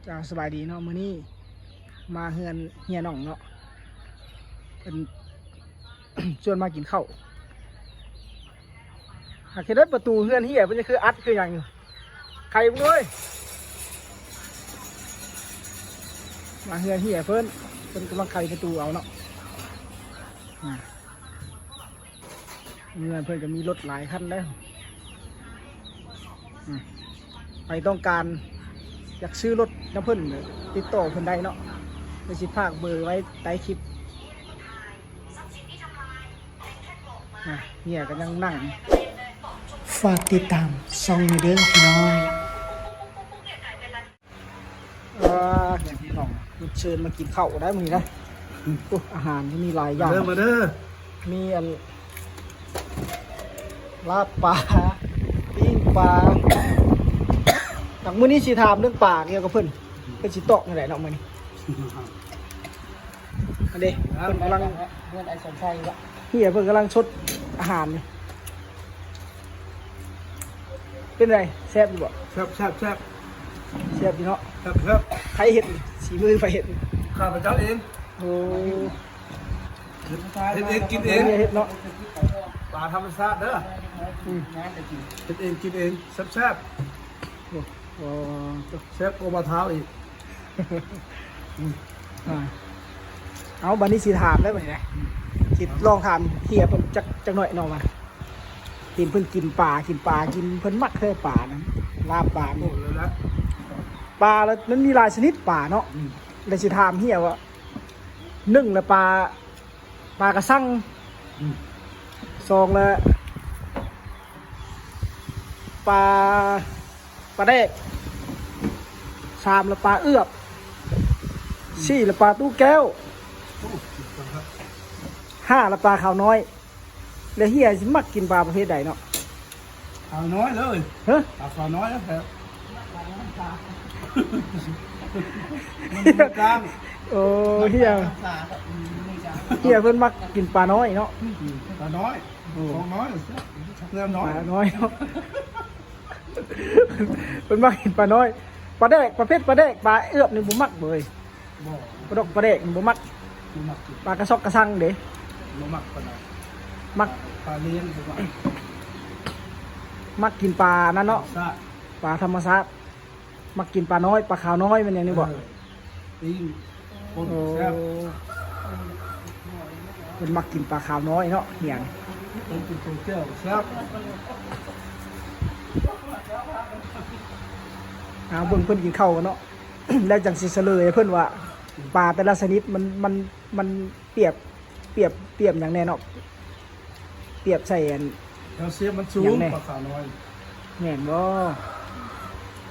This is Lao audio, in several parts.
ເຈົ້າ ສະບາຍດີເນາະ ມື້ນີ້ມາເຮືອນເຮຍນ້ອງເນາະ ເພິ່ນ ຊວນມາກິນເຂົ້າ ຫາກເຮັດໃຫ້ປະຕູເຮືອນເຮຍ ເພິ່ນຈະຄືອັດຄືຫຍັງຢູ່ ໄຂເບິ່ງເອີຍ ມາເຮືອນເຮຍເພິ່ນ ເພິ່ນກຳລັງໄຂປະຕູເອົາເນາະ ອາ. ເຮືອນເພິ່ນກໍມີລົດຫຼາຍຄັນເດ້ ອາ ໃຜຕ້ອງການຢາກຊື້ລົດນຳເພິ່ນ ຕິດຕໍ່ເພິ່ນໄດ້ເນາະ ດຽວຊິຝາກເບີໄວ້ໃຕ້ຄລິບ ອາ ເຮຍກໍຍັງນັ່ງ ຝາກຕິດຕາມຊ່ອງແດ່ເດີພີ່ນ້ອງ. ອ່າ ພີ່ນ້ອງ ເຊີນມາກິນເຂົ້າໄດ້ມື້ນີ້ນະ ອືມ ໂອ້ ອາຫານມີຫຼາຍຢ່າງ ມາເດີ ມາເດີ ມີອັນ ລາບປາ ປີ້ງປາ ຫາກມື້ນີ້ຊິຖາມເລື່ອງປາກ່ຽວກັບເພິ່ນ ເພິ່ນຊິຕອບແນວໃດເນາະມື້ນີ້ ອັນເດ້ ເພິ່ນກຳລັງ ເຮືອນອ້າຍສົມໄຊວະ ເຮຍເພິ່ນກຳລັງຊົດອາຫານຢູ່ ເປັນໃດ ແຊບຢູ່ບໍ່? ແຊບ ແຊບ ແຊບ ແຊບຢູ່ເນາະ ແຊບ ແຊບ ໃຜເຮັດນີ້? ສີມືໃຜເຮັດນີ້? ຂ້າພະເຈົ້າເອງ ໂອ້ ເຮັດ ເຮັດເອງກິນເອງ ເຮັດເນາະ ປາທຳມະຊາດເດີ ອືມ ເຮັດເອງກິນເອງ ແຊບໆ ໂອ້ ໂອ້ ແຊບກວ່າປາທ້າວອີກ ອືມ ອ່າ ເອົາ ບາດນີ້ຊິຖາມໄດ້ບາດນີ້ນະ ອືມ ຊິລອງຖາມເຮຍເພິ່ນຈັກ ຈັກໜ້ອຍເນາະ ວ່າເຫັນເພິ່ນກິນປາ ກິນປາ ກິນ ເພິ່ນມັກແທ້ປານະ ລາບປານີ້ ໂອ້ ແລ້ວລະ ປາລະມັນມີຫຼາຍຊະນິດປາເນາະ ອືມ ແລ້ວຊິຖາມເຮຍວ່າ ໜຶ່ງລະປາ ປາກະຊັງ ອືມ ສອງລະປາ ປາແດກ ສາມລະປາເອືອບ ອືມ ສີ່ລະປາຕູ້ແກ້ວ ໂອ້ ຫ້າລະປາຂາວນ້ອຍ ແລະ ເຮຍຊິມັກກິນປາປະເພດໃດເນາະ? ຂາວນ້ອຍເລີຍ ຮະ? ເອົາຂາວນ້ອຍແລ້ວແທ້ ມັນມີກ້າງ ໂອ້ ເຮຍ ເຮຍເພິ່ນມັກກິນປານ້ອຍເນາະ ອືມ ປານ້ອຍ ໂອ້ ຂອງນ້ອຍ ເນື້ອນ້ອຍ ປານ້ອຍເນາະ ເພິ່ນມັກກິນປານ້ອຍ ປາແດກ ປະເພດປາແດກ ປາເອືອບນີ້ບໍ່ມັກເວີຍ. ບໍ່ ປາດອກປາແດກບໍ່ມັກ ບໍ່ມັກກິນ ປາກະຊອກກະຊັງເດ້ ບໍ່ມັກປານໃດ ມັກ ປາລ້ຽງບໍ່ມັກ ມັກກິນປານັ້ນເນາະ ທຳມະຊາດ ປາທຳມະຊາດ ມັກກິນປານ້ອຍ ປາຂາວນ້ອຍ ແມ່ນຫຍັງນີ້ບໍ່? ເອີ ປີ້ງ ໂອ້ ແຊບ ເພິ່ນມັກກິນປາຂາວນ້ອຍເນາະ ເຮຍ ຕົ້ມເປັນໂຕແຈ່ວແຊບ ເອົາເບິ່ງເພິ່ນກິນເຂົ້າກັນເນາະ. ແລ້ວຈັ່ງຊິສະເຫຼີຍໃຫ້ເພິ່ນວ່າ ປາແຕ່ລະຊະນິດມັນ ມັນ ມັນປຽບ ປຽບ ປຽບຫຍັງແດ່ເນາະ ປຽບໃສ່ອັນ ແຄວຊຽມມັນສູງ ຫຍັງແດ່ ປາຂາວນ້ອຍ ແມ່ນບໍ່?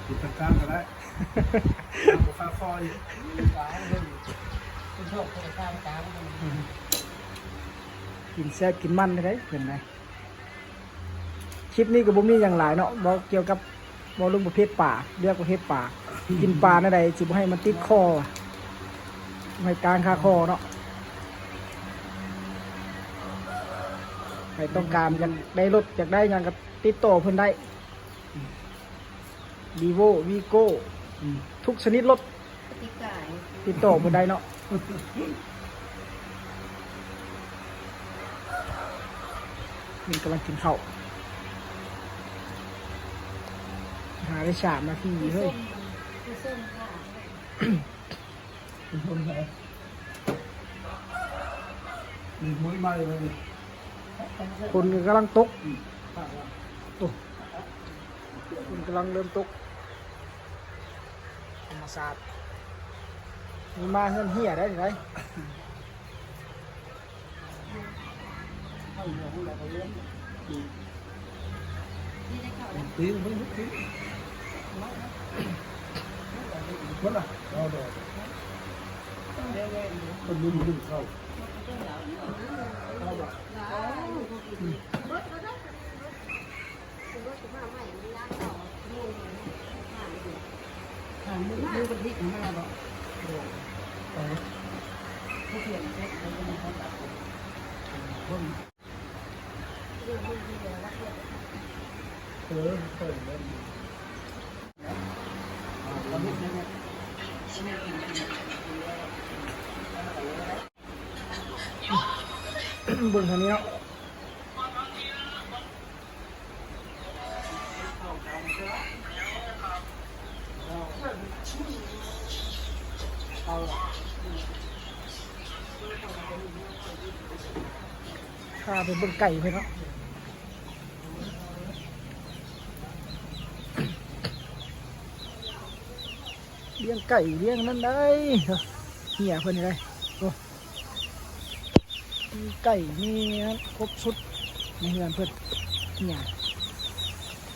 ກິນກາງໆກໍໄດ້ ບໍ່ຄາຄໍອີກ ກິນແຊບກິນມັນເດ້ເພິ່ນນະ. ຄລິບນີ້ກໍບໍ່ມີຫຍັງຫຼາຍເນາະ ເວົ້າກ່ຽວກັບ ເວົ້າເລື່ອງປະເພດປາ ເລືອກປະເພດປາ ກິນປາແນວໃດຊິບໍ່ໃຫ້ມັນຕິດຄໍ ບໍ່ໃຫ້ກາງຄາຄໍເນາະ. ໃຜຕ້ອງການຢາກໄດ້ລົດ ຢາກໄດ້ຫຍັງກໍຕິດຕໍ່ເພິ່ນໄດ້ Vivo Vigo ອືມ ທຸກຊະນິດລົດ ຕິດຕໍ່ບໍ່ໄດ້ເນາະ ເພິ່ນກຳລັງກິນເຂົ້າ ຫາໄດ້ສາມນາທີເຮີ້ຍ ຝົນກຳລັງຕົກ ໂອ້ ຝົນກຳລັງເລີ່ມຕົກ ທຳມະຊາດ ມີມາເຮືອນເຮຍໄດ້ ໄດ້ ເບິ່ງທາງນີ້ເນາະ ພາໄປເບິ່ງໄກ່ເພິ່ນເນາະ. ລ້ຽງໄກ່ລ້ຽງນັ້ນໄດ໋ ເນາະ ເຫື່ອເພິ່ນນີ້ໄດ໋ ໂອ້ ມີໄກ່ມີອັນຄົບຊຸດໃນເຮືອນເພິ່ນ ເຫື່ອ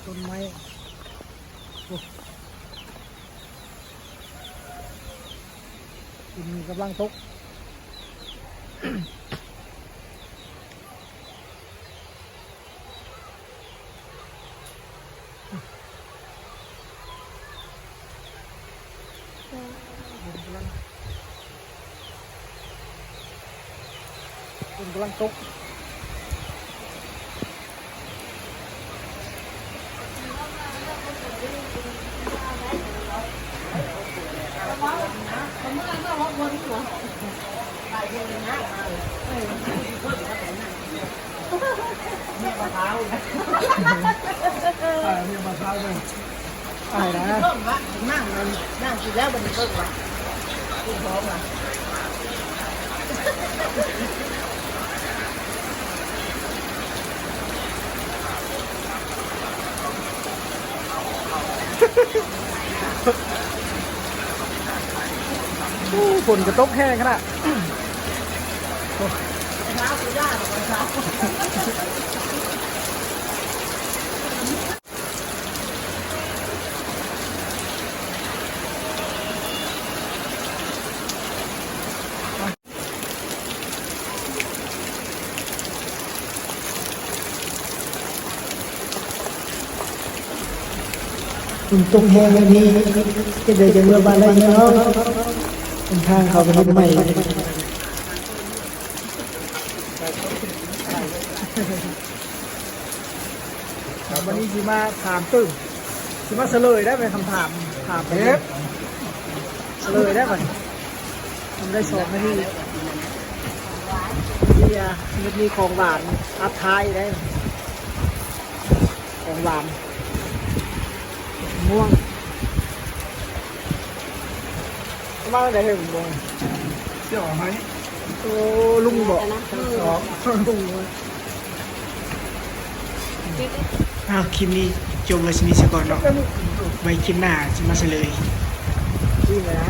ຕົ້ນໄມ້ ໂອ້ ຝົນກຳລັງຕົກ. ຝົນກຳລັງ ຝົນກຳລັງຕົກ. ເມຍມາເຊົ້າ ເມຍມາເຊົ້າເລີຍ ອ້າຍນະ ເບິ່ງວະ ນັ່ງ ນັ່ງຊິແລ້ວບັດນີ້ເບິ່ງວະ ກິນພ້ອມວະ. ໂອ້ ຝົນກະຕົກແຮງຂະໜາດ ໂອ້. ຝົນຕົກແຮງແບບນີ້ ເຮັດໃດຈະເມືອບ້ານໄດ້ເນາະ ຫົນທາງເຂົາກະເຮັດໃໝ່. ບາດນີ້ຊິມາຖາມຕື່ມ ຊິມາສະເຫຼີຍໄດ້ໄໝ ຄຳຖາມ ຖາມໄປເລີຍ ສະເຫຼີຍໄດ້ໄໝ ມັນໄດ້ສອງນາທີ ເບຍ ມີຂອງຫວານອັບທ້າຍໄດ້ ຂອງຫວານ ມ່ວງ. ເອົາມາແຕ່ໃດເຮີ້ຍ ບໍ່ ຊິເອົາໃຫ້ ໂອ້ ລຸງບໍ ສອງ ລຸງ ອ້າວ ຄລິບນີ້ຈົບໄວ້ສ່ຳນີ້ສາກ່ອນເນາະ ໄວ້ຄລິບໜ້າຊິມາສະເຫຼີຍ ອີ່ແມ່ນຫຍັງ